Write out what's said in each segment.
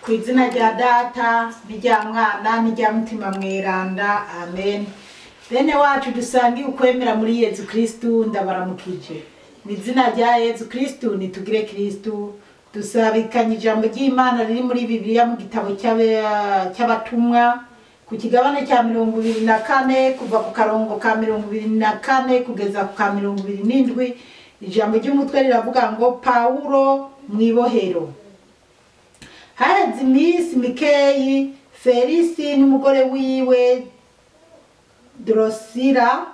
Ku izina rya Data n'irya Mwana n'irya Mutima Mweranda, amen. Bene wacu dusangiye ukwemera muri Yezu Kristu, ndabaramukije mu izina rya Yezu Kristu. Nitugire Kristu. Dusabikanye ijambo ry'Imana riri muri Bibiliya mu gitabo cy'Abatumwa, ku kigabane cya 24, kuva ku karongo ka 24 kugeza ku ka 27. Ijambo ry'umutwe riravuga ngo: Pawulo mw'ibohero. Haheze iminsi mikeyi, Felisi n'umugore wiwe Drosira,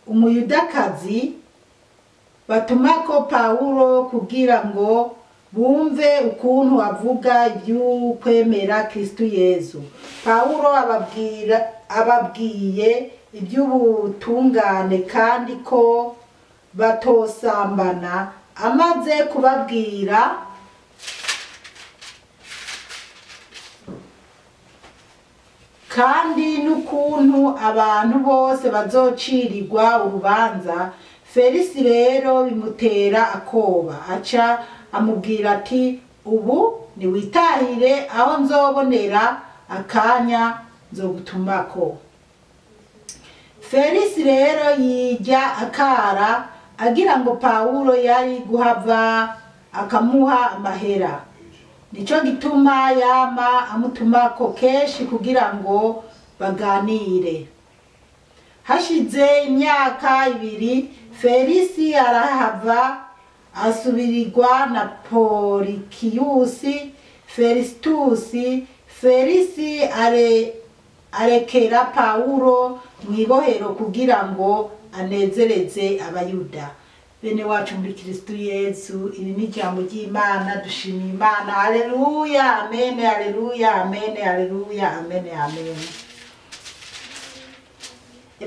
Umuyudakazi, batumako Pawulo kugira ngo bumve ukuntu avuga iby'ukwemera Kristu Yezu. Pawulo ababwira, ababwiye iby'ubutungane kandi ko batosambana. Amaze kubabwira kandi n'ukuntu abantu bose bazocirirwa urubanza, Felisi rero bimutera akoba, aca amubwira ati: "Ubu niwitahire, aho nzobonera akanya nzogutumako." Felisi rero yijya akara, agira ngo Pawulo yari guhava akamuha amahera. Nico gituma yama amutumako kenshi kugira ngo baganire. Hashize imyaka 2, Felisi arahava, asubirirwa na Porikiyusi Felisitusi. Felisi arekera Pawulo mw'ibohero kugira ngo anezereze Abayuda. Bene wacu muri Kristu Yezu, iri ni ijambo ry'Imana. Dushimiye Imana. Haleluya, amen, haleluya, amen, haleluya, amen, amen.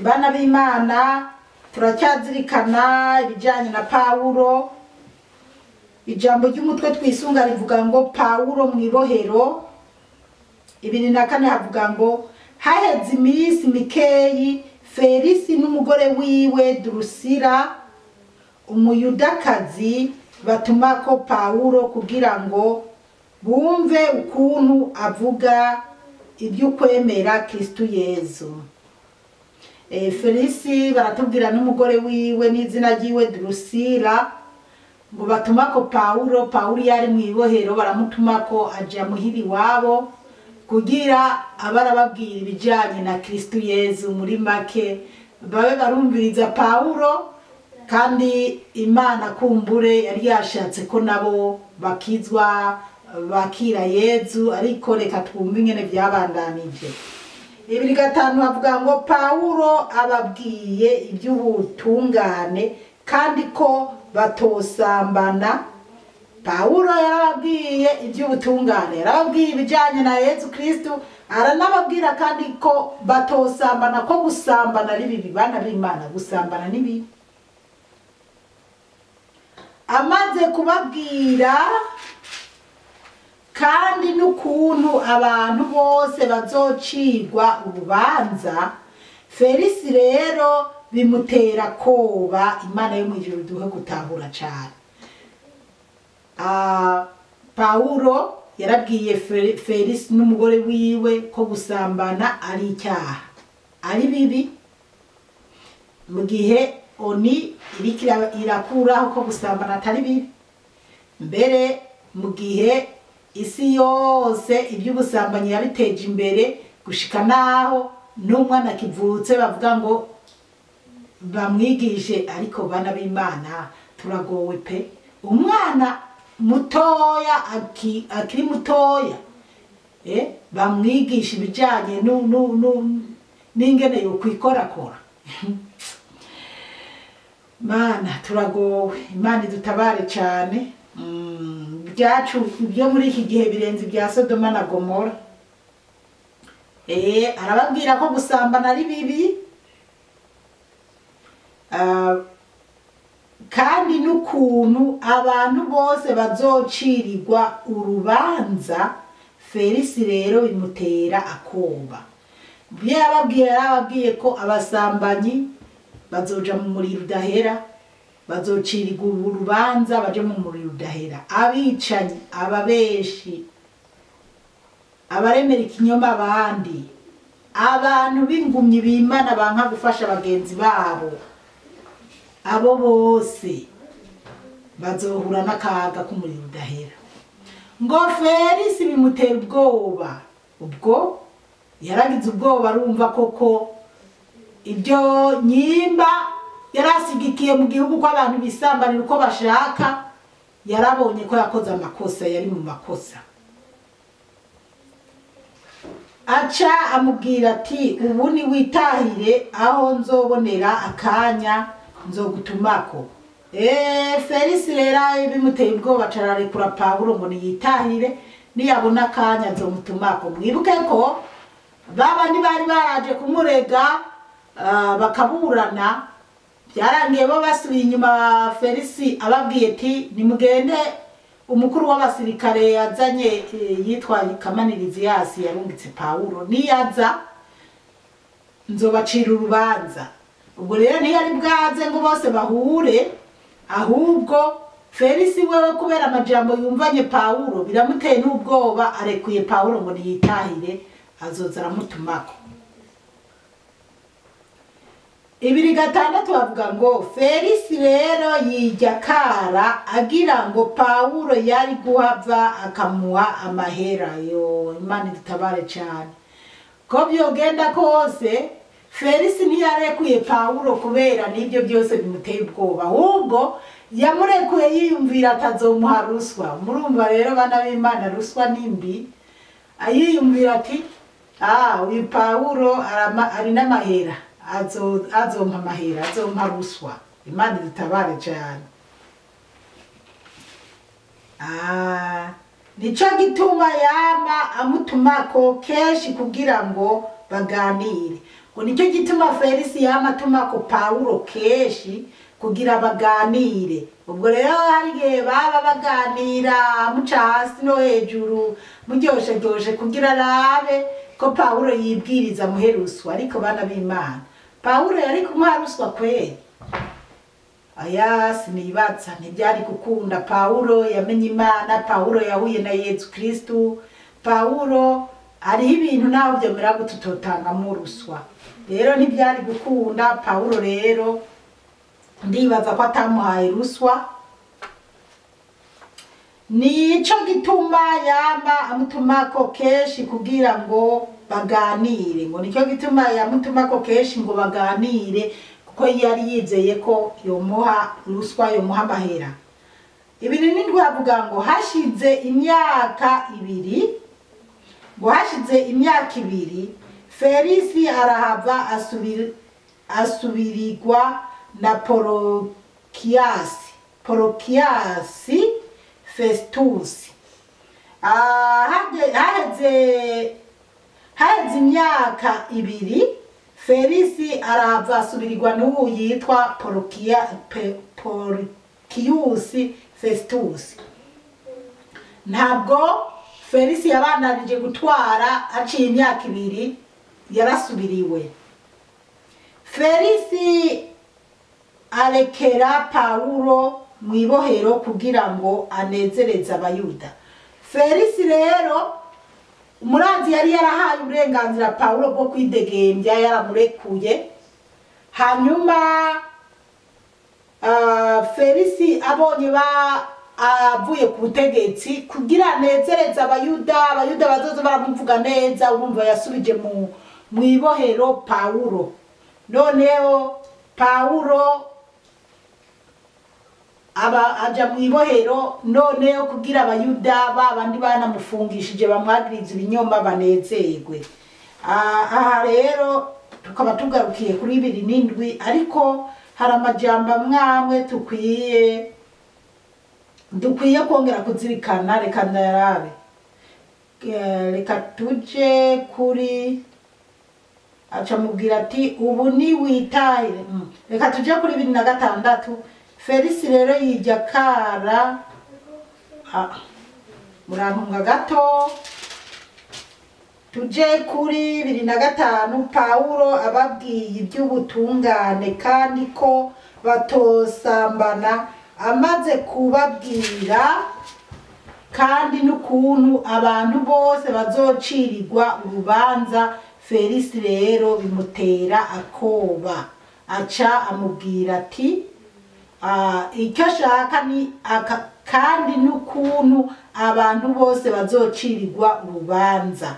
Bana b'Imana, turacyazirikana ibijyanye na Pawulo. Ijambo ry'umutwe twisunga rivuga ngo: Pawulo mw'ibohero. 24 havuga ngo: haheze iminsi mikeyi, Felisi n'umugore wiwe Drusira, Umuyudakazi, batumako Pawulo kugira ngo bumve ukuntu avuga iby'ukwemera Kristu Yezu. Felisi baratubwira n'umugore wiwe n'izina ryiwe Drusira, ngo batumako Pawulo. Pawulo yari mu ibohero, baramutumako aja muhira iwabo kugira abarababwira ibijanye na Kristu Yezu. Muri make, babe barumviriza Pawulo, kandi Imana kumbure yari yashatse ko nabo bakizwa, bakira Yezu. Ariko reka twumve ingene byabandanije. 25 havuga ngo: Pawulo ababwiye iby'ubutungane kandi ko batosambana. Pawulo yarababwiye iby'ubutungane, yarababwiye ibijyanye na Yezu Kristu, aranababwira kandi ko batosambana, ko gusambana ari bibi. Bana b'Imana, gusambana ni bibi. Amaze kubabwira kandi n'ukuntu abantu bose bazocirwa urubanza, Felisi rero bimutera koba. Imana yo mu ijuru duhe gutahura cyane. Pawulo yarabwiye Felisi n'umugore wiwe ko gusambana ari icyaha, ari bibi, mu gihe ONU iriko irakuraho ko gusambana atari bibi. Mbere mu gihe isi yose iby'ubusambanyi yabiteje imbere, gushika naho n'umwana akivutse bavuga ngo bamwigishe. Ariko bana b'Imana, turagowe pe! Umwana mutoya, akiri mutoya, bamwigisha ibijanye n'ingene yokwikorakora. Mana, turagowe. Imana idutabare cyane. Byacu byo muri iki gihe birenze ibya Sodoma na Gomora. Arababwira ko gusambana ari bibi, kandi n'ukuntu abantu bose bazocirirwa urubanza. Felisi rero bimutera akoba. Ibyo yababwiye, yarababwiye ko abasambanyi bazoja mu muriro udahera, bazocirirwa urubanza baje mu muriro udahera, abicanyi, ababeshi. abaremera ikinyoma abandi, abantu b'ingumyi bimana banka gufasha bagenzi babo, abo bose bazohura n'akaga k'umuriro udahera. Ngo Felisi bimutera ubwoba, ubwo yaragize ubwoba arumva koko ibyo nyimba yarasigikiye mu gihugu ko abantu bisambanira uko bashaka, yarabonye ko yakoze amakosa, yari mu makosa. Aca amubwira ati ubu ni witahire aho nzobonera akanya nzogutumako. Felisi rero bimuteye ubwoba acararekura Pawulo ngo niyitahire, niyabona akanya nzomutumako. Mwibuke ko babandi bari baraje kumurega bakaburana, byarangiye bo basubiye inyuma. Felisi ababwiye ati nimugende, umukuru w'abasirikare yazanye yitwa Kamaniriziasi yarungitse Pawulo, niyaza nzobacira urubanza. Ubwo rero ntiyari bwaze ngo bose bahure, ahubwo Felisi wewe kubera amajambo yumvanye Pawulo biramuteye n'ubwoba, arekuye Pawulo ngo niyitahire, azoza aramutumako. 2:6 bavuga ngo Felisi rero yijya kara agira ngo Pawulo yari guhava akamuha amahera. Yo Imana idutabare cyane. Ko byogenda kose Felisi ntiyarekuye Pawulo kubera n'ibyo byose bimuteye ubwoba, ahubwo yamurekuye yiyumvira atazomuha ruswa. Murumva rero bana b'Imana, ruswa nimbi. Ayiyumvira ati uyu Pawulo ari n'amahera, azompa amahera, azompa ruswa. Imana idutabare cyane. Nico gituma yama amutumako kenshi kugira ngo baganire. Ngo nicyo gituma Felisi yama atumako Pawulo kenshi kugira baganire. Ubwo rero hari igihe baba baganira muca hasi no hejuru, muryosheryoshe kugira arabe ko Pawulo yibwiriza amuhe ruswa. Ariko bana b'Imana, Pawulo yari kumuha ruswa kweli? Aya sinibatsa, ntibyari gukunda. Pawulo yamenye Imana, Pawulo yahuye na Yesu Kristu. Pawulo hariho ibintu naho byemera gututotangamo ruswa, rero ntibyari gukunda. Pawulo rero ndibaza ko atamuhaye ruswa. Nico gituma yama amutumako kenshi kugira ngo baganire. Ngo nicyo gituma yamutumako kenshi ngo baganire, kuko yari yizeye ko yomuha ruswa, yomuha amahera. 2:7 avuga ngo hashize imyaka 2, ngo hashize imyaka 2 Felisi arahava asubirirwa na Porokiyasi Festusi. Haheze imyaka 2 Felisi arahava asubirirwa n'ubu yitwa Porokiyusi Festusi. Ntabwo Felisi yabandanije gutwara, aciye imyaka 2 yarasubiriwe. Felisi arekera Pawulo mu ibohero kugira ngo anezereze abayuda. Felisi rero umuranzi yari yarahaye uburenganzira Pawulo bwo kwidegembya, yaramurekuye. Hanyuma Felisi abonye avuye ku butegetsi kugira anezereze abayuda, abayuda bazoza baramuvuga neza, urumva yasubije mu ibohero Pawulo. Noneho Pawulo aba aja mu ibohero, noneho kugira abayuda babandi banamufungishije bamwagiriza ibinyoma banezerwe. Aha rero tukaba tugarukiye kuri 2:7, ariko hari amajambo amwe dukwiye kongera kuzirikana. Reka ndayarabe, reka tuje kuri aca mubwira ati ubu ni witahire. Reka tuje kuri 2:6. Felisi rero yijya kara, murantunga gato, tuje kuri 2:5. Pawulo ababwiye iby'ubutungane kandi ko batosambana, amaze kubabwira kandi n'ukuntu abantu bose bazocirirwa urubanza. Felisi rero bimutera akoba, aca amubwira ati icyo ashaka ni kandi n'ukuntu abantu bose bazocirirwa urubanza.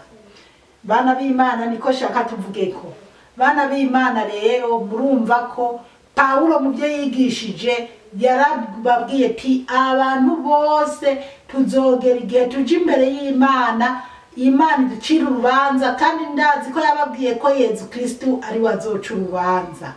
Bana b'Imana, niko shaka tuvuge ko bana b'Imana rero murumva ko Pawulo mu byo yigishije yarababwiye ati abantu bose tuzogera igihe tuje imbere y'Imana, Imana iducira urubanza, kandi ndazi ko yababwiye ko Yezu Kristu ari we azoca urubanza.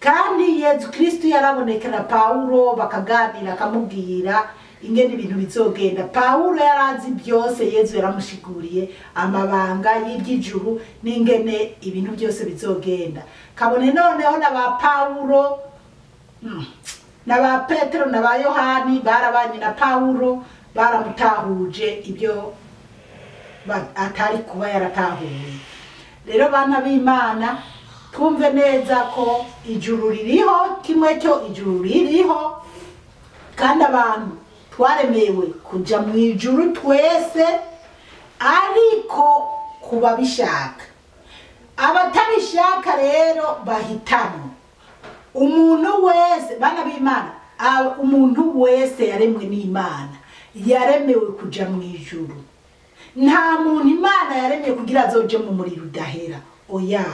Kandi Yezu Kristu yarabonekera Pawulo bakaganira, akamubwira ingene ibintu bizogenda. Pawulo yarazi byose, Yezu yaramushiguriye amabanga y'iby'ijuru n'ingene ibintu byose bizogenda. Kabone noneho na ba Pawulo na ba Petero na ba Yohani barabanye na Pawulo, baramutahuje ibyo atari kuba yaratahuye. Rero bana b'Imana, twumve neza ko ijuru ririho, kimwe cyo ijuru ririho, kandi abantu twaremewe kuja mu ijuru twese, ariko kubabishaka. Abatabishaka rero bahitamo. Umuntu wese, bana b'Imana, umuntu wese yaremwe n'Imana, yaremewe kuja mu ijuru. Nta muntu Imana yaremye kugira azoje mu muriro udahera, oya.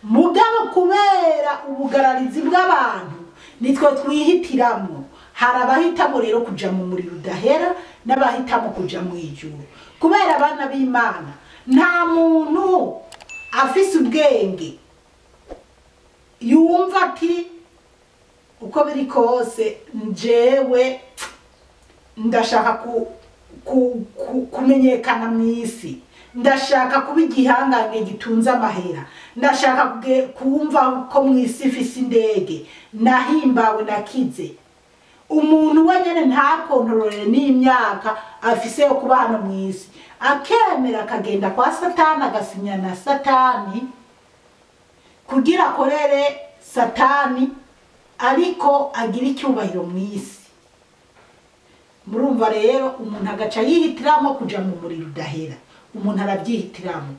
Mugabo kubera ubugararizi bw'abantu nitwe twihitiramo. Hari abahitamo rero kuja mu muriro udahera n'abahitamo kuja mu ijuru. Kubera abana b'Imana, nta muntu afise ubwenge yumva ati uko biri kose njewe ndashaka kumenyekana mu isi, ndashaka kuba igihangange gitunze amahera, ndashaka kumva ko mu isi ifise indege, nahimbawe nakize. Umuntu wenyene ntakontorore n'imyaka afise yo kuba hano mu isi, akemera akagenda kwa Satani, agasinya na Satani kugira akorere Satani, ariko agira icyubahiro mu isi. Murumva rero umuntu agaca yihitiramo kuja mu muriro udahera. Umuntu arabyihitiramo.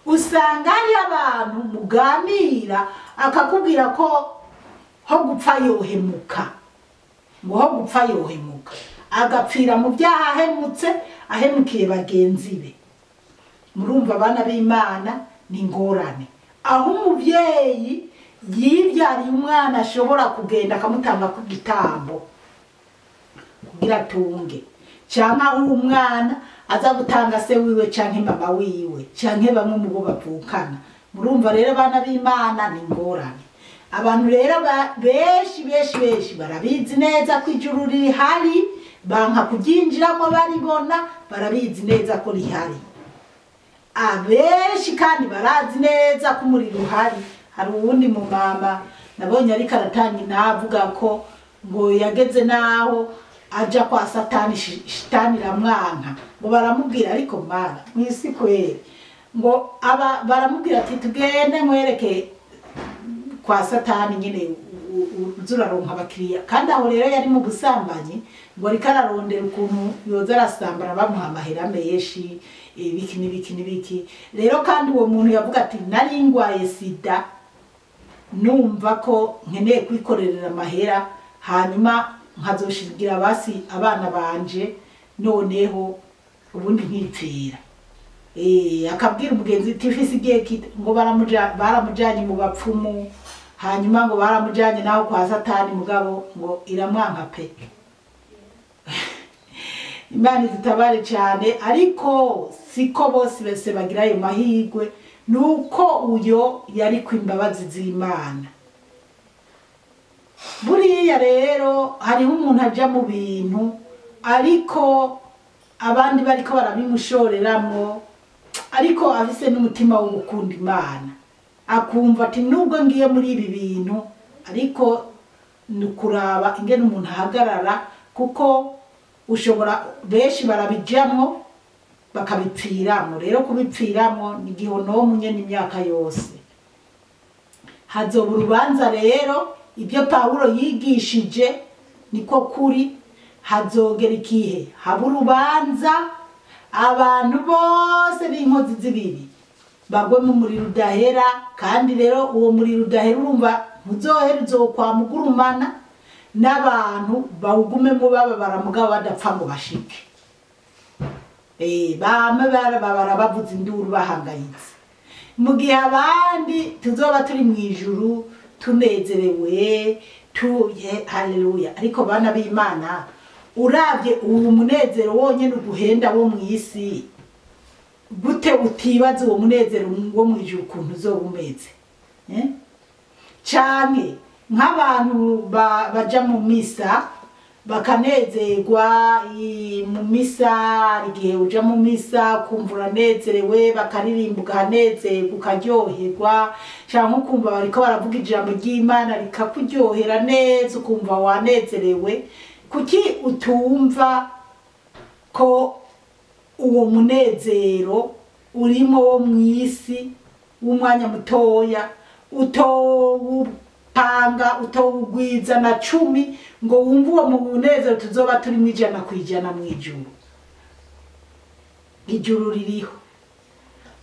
Usanga hari abantu muganira akakubwira ko ho gupfa yohemuka, ngo ho gupfa yohemuka, agapfira mu byaha ahemutse, ahemukiye bagenzi be. Murumva abana b'Imana ni ingorane. Aho umuvyeyi yivyariye umwana ashobora kugenda akamutanga ku gitambo kugira atunge, canke aho umwana aza gutanga se wiwe canke mama wiwe canke bamwe mu bo bavukana. Murumva rero abana b'Imana ni ingorane. Abantu rero benshi benshi benshi barabizi neza ko ijuru rihari, banka kuryinjiramo baribona, barabizi neza ko rihari. Abenshi kandi barazi neza ko umuriro uhari. Hari uwundi mu mama nabonye ariko aratanga inavuga ko ngo yageze naho aja kwa Satani, shitani iramwanka. Ngo baramubwira ariko mana mwisi kweri, ngo aba baramubwira ati tugende nkwereke kwa Satani nyine uzuraronka abakiriya. Kandi aho rero yari mu busambanyi, ngo ariko ararondera ukuntu yoza arasambara bamuha amahera menshi, ibiki n'ibiki n'ibiki. Rero kandi uwo muntu yavuga ati nari ngwaye sida, numva ko nkeneye kwikorerera amahera, hanyuma nkazoshigira basi abana banje, noneho ubundi nkipfira. Akabwira umugenzi ati mfise igihe ngo baramujanye mu bapfumu, hanyuma ngo baramujanye naho kwa Satani, mugabo ngo iramwanka pe. Imana idutabare cyane, ariko siko bose bese bagira ayo mahirwe, nuko uyo yari ku imbabazi z'Imana. Buriya rero hariho umuntu aja mu bintu ariko abandi bariko barabimushoreramo, ariko afise n'umutima wo gukunda Imana, akumva ati nubwo ngiye muri ibi bintu ariko ni kuraba ingene umuntu ahagarara, kuko ushobora benshi barabijamwo bakabipfiramwo. Rero kubipfiramwo ni gihonomu nyene imyaka yose. Hazoba urubanza rero, ibyo Pawulo yigishije niko kuri. Hazogera ikihe haba urubanza, abantu bose b'inkozi z'ibibi bagwe mu muriro udahera. Kandi rero uwo muriro udahera urumva ntuzohera, uzokwama ugurumana n'abantu bawugumemo bababara mugabo badapfa ngo bashike. Bame barababara bavuza induru bahangayitse, mu gihe abandi tuzoba turi mu ijuru tunezerewe tuye. Haleluya! Ariko bana b'Imana, uravye uwo munezero wonyene uguhenda wo mw'isi, gute utibaza uwo munezero wo mw'ijuru ukuntu uzoba umeze? Canke nk'abantu baja mu misa bakanezerwa mu misa, igihe uja mu misa ukumva uranezerewe, bakaririmba ukanezerwa ukaryoherwa, canke ukumva bariko baravuga ijambo ry'Imana rikakuryohera neza ukumva wanezerewe. Kuki utumva ko uwo munezero urimo wo mw'isi w'umwanya mutoya utowupanga utowugwiza na 10 ngo wumve uwo munezero tuzoba turi mu 100% mw'ijuru? Ijuru ririho,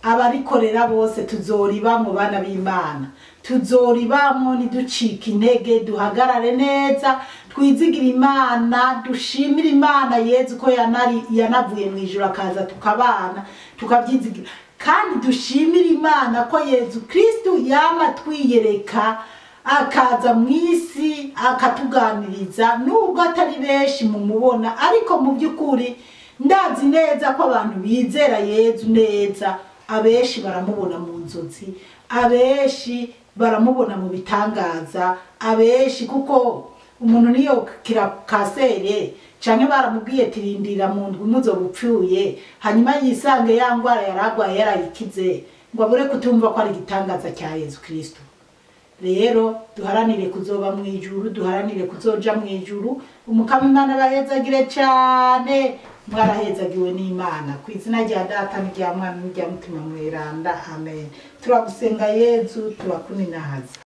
abarikorera bose tuzoribamwo bana b'Imana, tuzoribamwo. Ntiducike intege, duhagarare neza, twizigire Imana, dushimire Imana Yezu ko yanavuye mu ijuru akaza tukabana tukabyizigira. Kandi dushimire Imana ko Yezu Kristu yama twiyereka akaza mu isi akatuganiriza, nubwo atari benshi mumubona, ariko mu by'ukuri ndazi neza ko abantu bizera Yezu neza abenshi baramubona mu nzozi, abenshi baramubona mu bitangaza, abenshi kuko umuntu niyo kira kasere canke baramubwiye tirindira mu ndwi muzobupfuye, hanyuma yisange ya ngwara yaragwaye yarayikize, ngo abure kutumva ko ari igitangaza cya Yezu Kristo. Rero duharanire kuzoba mu ijuru, duharanire kuzoja mu ijuru. Umukama Imana bahezagire cane, mwarahezagiwe n'Imana. Ku izina rya Data n'irya Mwana n'irya Mutima Mweranda, amen. Turagusenga Yezu, turakuninahaza.